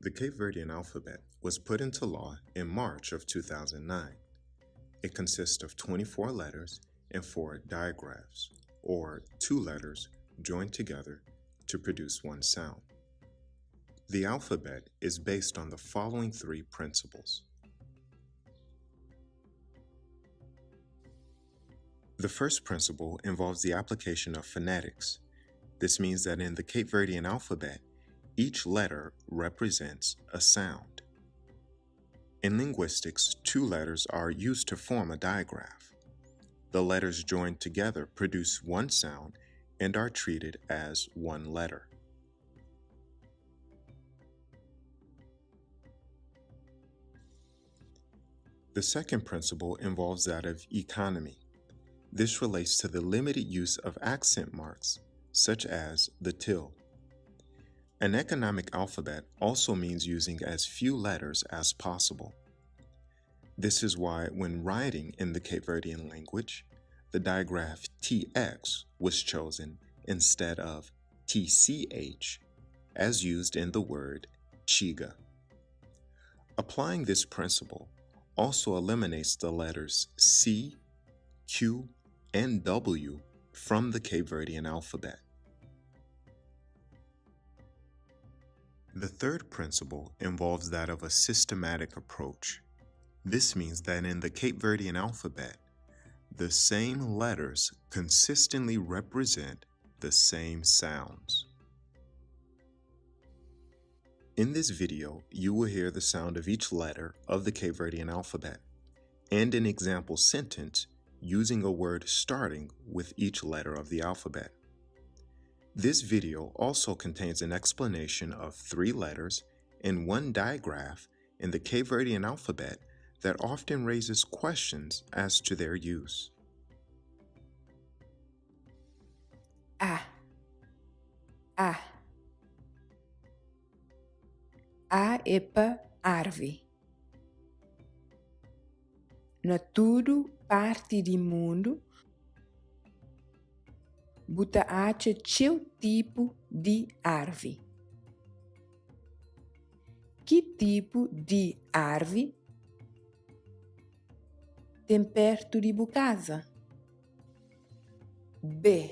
The Cape Verdean alphabet was put into law in March of 2009. It consists of 24 letters and four digraphs, or two letters joined together to produce one sound. The alphabet is based on the following three principles. The first principle involves the application of phonetics. This means that in the Cape Verdean alphabet, each letter represents a sound. In linguistics, two letters are used to form a digraph. The letters joined together produce one sound and are treated as one letter. The second principle involves that of economy. This relates to the limited use of accent marks, such as the til. An economic alphabet also means using as few letters as possible. This is why, when writing in the Cape Verdean language, the digraph TX was chosen instead of TCH as used in the word chiga. Applying this principle also eliminates the letters C, Q, and W from the Cape Verdean alphabet. The third principle involves that of a systematic approach. This means that in the Cape Verdean alphabet, the same letters consistently represent the same sounds. In this video, you will hear the sound of each letter of the Cape Verdean alphabet and an example sentence using a word starting with each letter of the alphabet. This video also contains an explanation of three letters and one digraph in the Cape Verdean alphabet that often raises questions as to their use. A A A é pa arvi. Na tudu parti di mundu bu ta atxa txeu tipu di arvi. Ki tipu di arvi ten pertu di bu kaza? B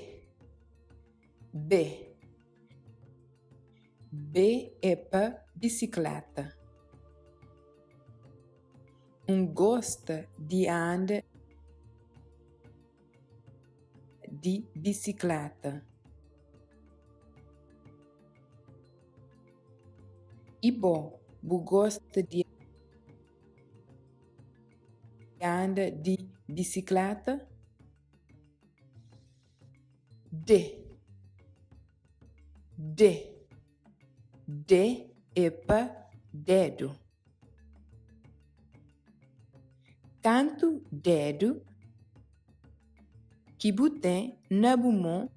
B B é pa bisikleta. N gosta di anda di bisikleta. I bo, bu gosta di anda di bisikleta? D D D é pa dedu. Kantu dedu ki bu ten na bu mon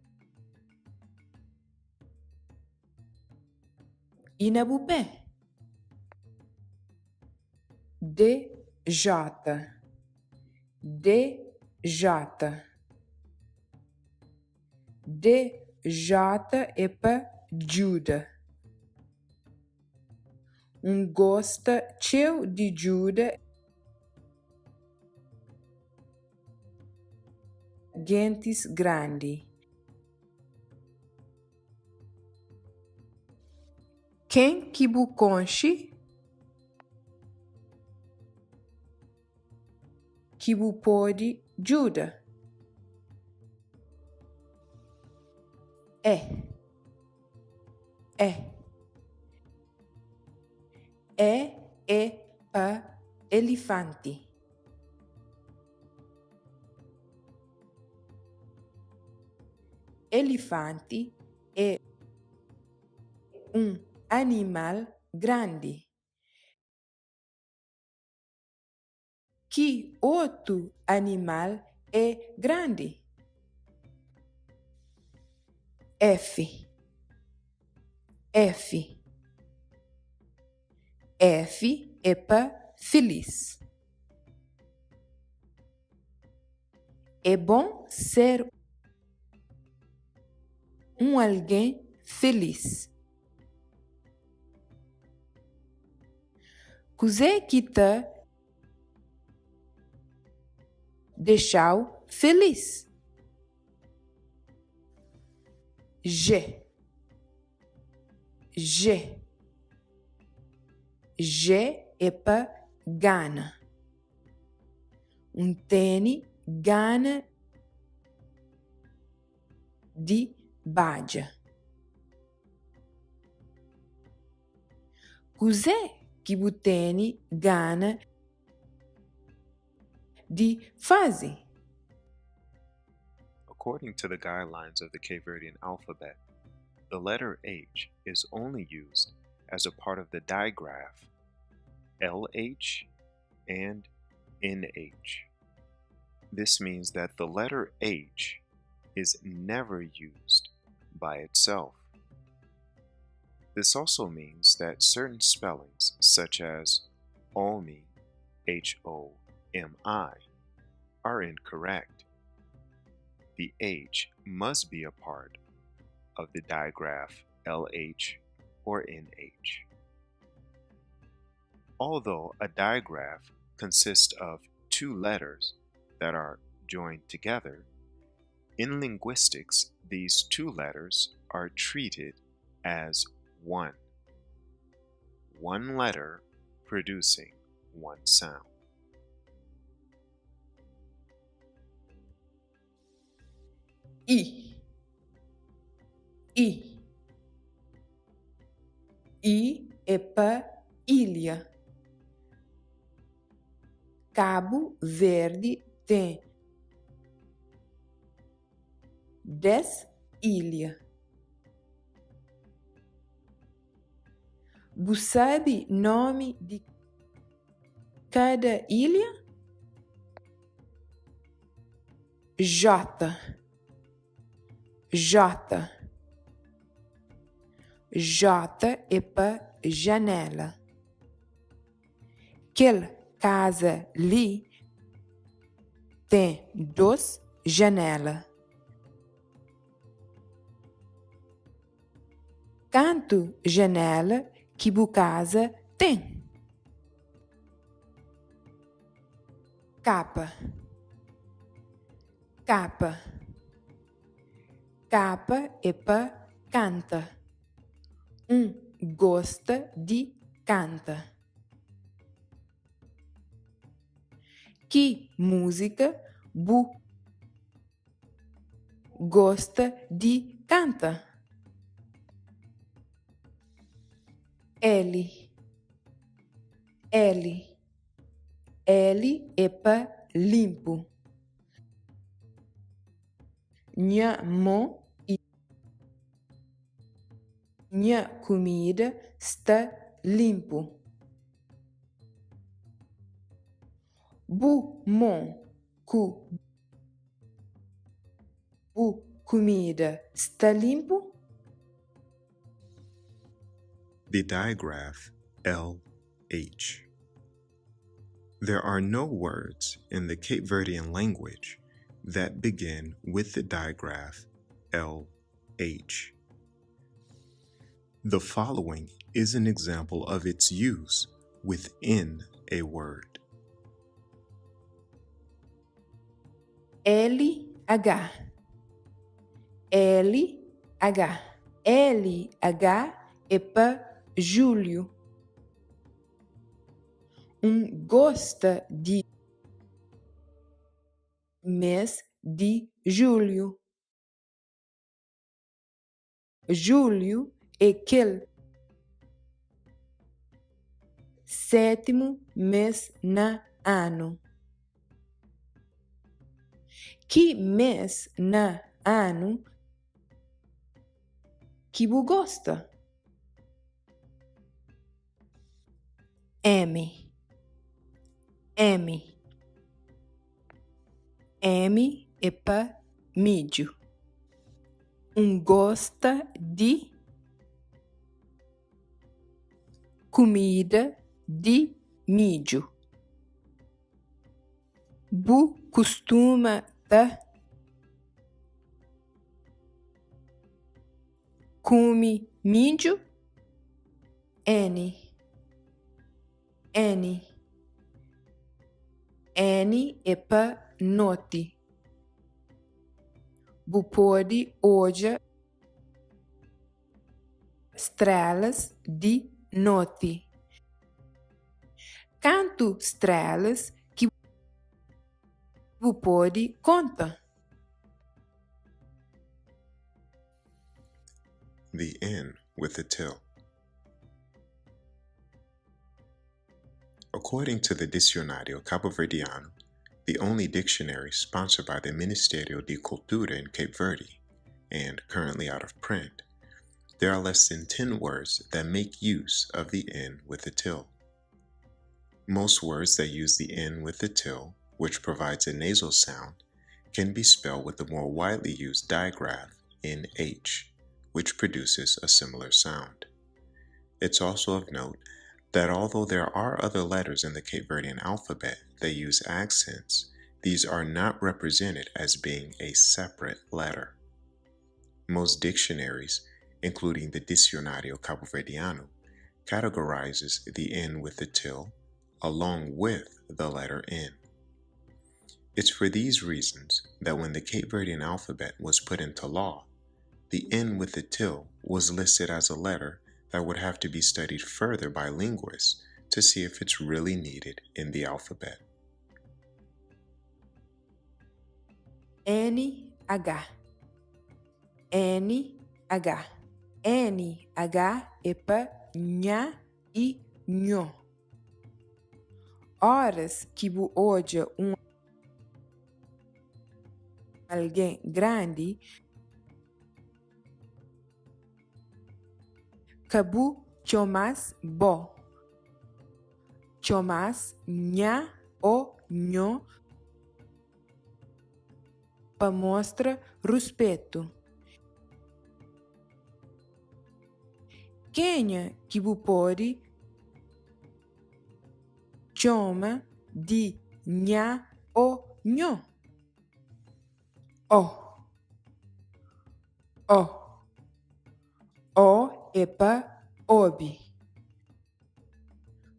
i na bu pé? D J D J D J é pa djuda. N gosta txeu di djuda gentis grandi. Ken ki bu konxe ki bu pode djuda? E E E é pa elifanti. Elifanti é un animal grandi. Ki otu animal é grandi? F F F é pa filís. É bon ser un algen filís. Kuzê ki ta dexa-u filís? G G G é pa gana. N tene gana di badja. Kuzê ki bu tene gana di faze? According to the guidelines of the Cape Verdean alphabet, the letter H is only used as a part of the digraph LH and NH. This means that the letter H is never used by itself. This also means that certain spellings, such as Omi, H O M I, are incorrect. The H must be a part of the digraph LH or NH. Although a digraph consists of two letters that are joined together, in linguistics these two letters are treated as one. One letter producing one sound. I I I é pa ilha. Kabu Verdi ten des ilha. Bu sabe nomi di kada ilha? J J J é pa janela. Kel kaza li ten dôs janela. Kantu janela ki bu kaza ten? K K K é pa kanta. N gosta di kanta. Ki múzika bu gosta di kanta? L L L é pa linpu. Nha mô i nha kumida sta linpu. Bu mô ku bu kumida sta linpu? The digraph LH. There are no words in the Cape Verdean language that begin with the digraph LH. The following is an example of its use within a word. L H L H L H é pa julhu. N gosta di mês di julhu. Julhu é kel sétimu mês na anu. Ki mês na anu ki bu gosta? M M M é pa midju. N gosta di kumida di midju. Bu kustuma ta kume midju? N. N N é pa noti. Bu pode odja strelas di noti. Kantu strelas ki bu pode konta? The N with a Til. According to the Dicionário Cabo-Verdiano, the only dictionary sponsored by the Ministerio de Cultura in Cape Verde, and currently out of print, there are less than 10 words that make use of the N with a til. Most words that use the N with the til, which provides a nasal sound, can be spelled with the more widely used digraph NH, which produces a similar sound. It's also of note that although there are other letters in the Cape Verdean alphabet that use accents, these are not represented as being a separate letter. Most dictionaries, including the Dicionário Caboverdiano, categorizes the N with the til along with the letter N. It's for these reasons that when the Cape Verdean alphabet was put into law, the N with the til was listed as a letter that would have to be studied further by linguists to see if it's really needed in the alphabet. N H N H N H é pa nha i nho. Óras ki bu odja un algen grandi, ka bu txoma-s bo, txoma-s nha ô nho pa mostra ruspetu. Kenha ki bu pode txoma di nha ô nho? Ó Ó Ó é pa obi.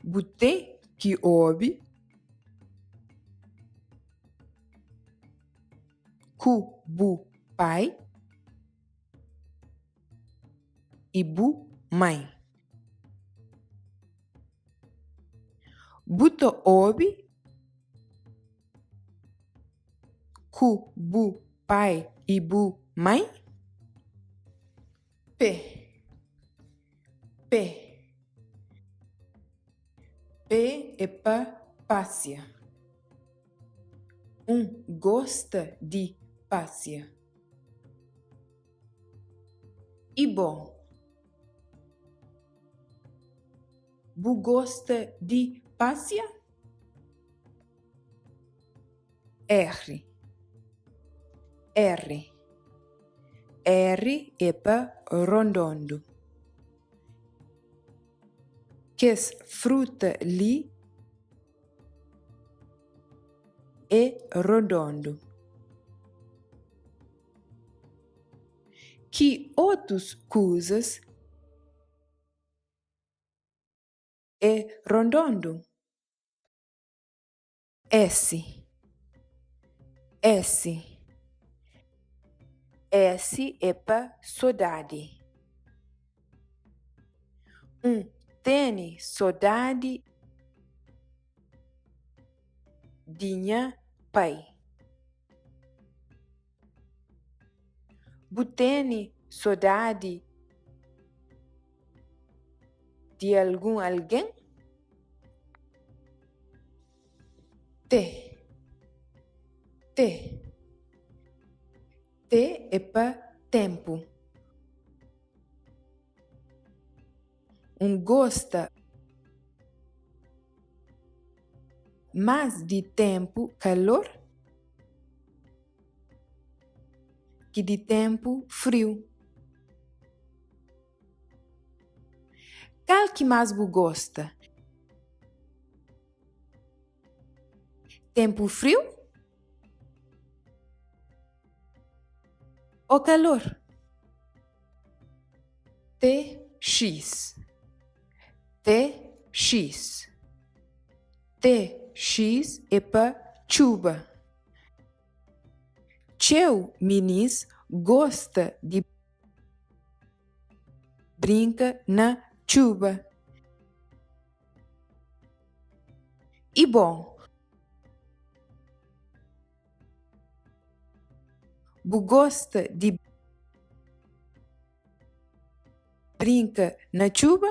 Bu ten ki obi ku bu pai i bu mai. Bu ta obi ku bu pai i bu mai? P P P é pa pâsia. Un gosta di pâsia. I bo? Bu gosta di pâsia? R R R é pa rondondu. Kes fruta li é rodondu. Ki otus kuzas é rondondu? S S S é pa sodadi. Un tene sodadi di nha pai. Bu tene sodadi di algun algen? T T T é pa ténpu. Un gosta más di ténpu kalor ki di ténpu friu. Kal ki más bu gosta? Ténpu friu ô kalor? TX TX. T, X é pa txuba. Txeu minis gosta di brinka na txuba. I bo? Bu gosta di brinka na txuba?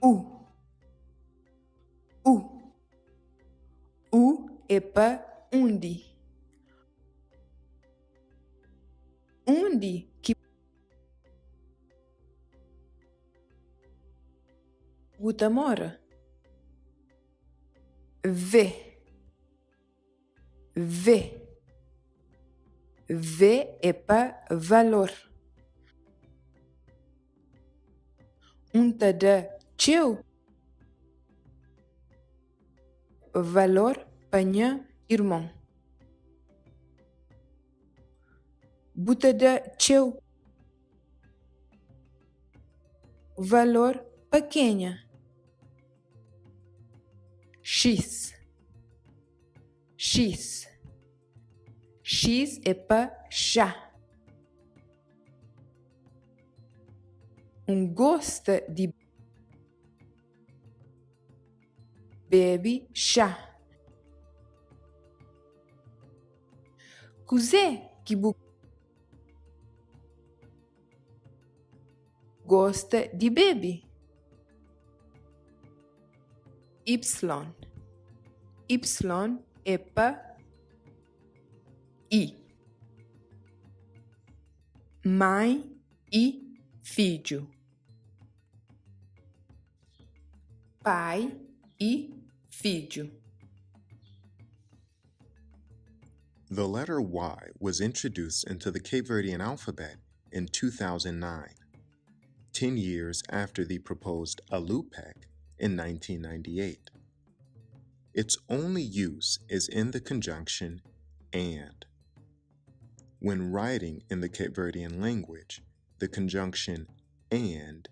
U U U é pa undi? Undi ki bu ta mora? V V V é pa valor. Un ta da txeu valor pa nha irmon. Bu ta da txeu valor pa kenha? Xis Xis Xis é pa xá. Un gosta di bebe xá. Kuzê ki bu gosta di bebe? Y Y é pa i. Mãi i fidju. Pai i fidju. The letter Y was introduced into the Cape Verdean alphabet in 2009, 10 years after the proposed ALUPEC in 1998. Its only use is in the conjunction and. When writing in the Cape Verdean language, the conjunction and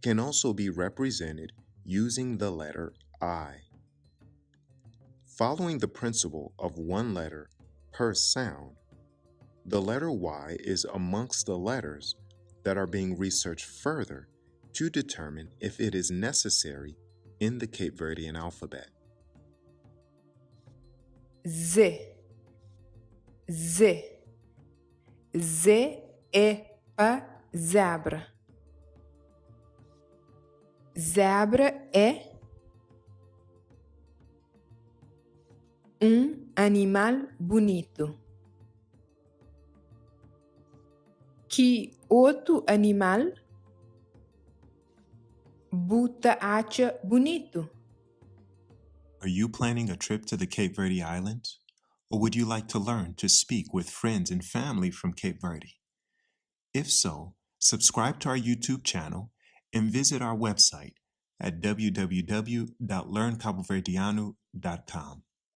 can also be represented using the letter I. Following the principle of one letter per sound, the letter Y is amongst the letters that are being researched further to determine if it is necessary in the Cape Verdean alphabet. Z Z Z é pa zébra. Zébra é un animal bunitu. Ki otu animal bu ta atxa bunitu? Are you planning a trip to the Cape Verde Islands? Or would you like to learn to speak with friends and family from Cape Verde? If so, subscribe to our YouTube channel and visit our website at www.learncaboverdiano.com.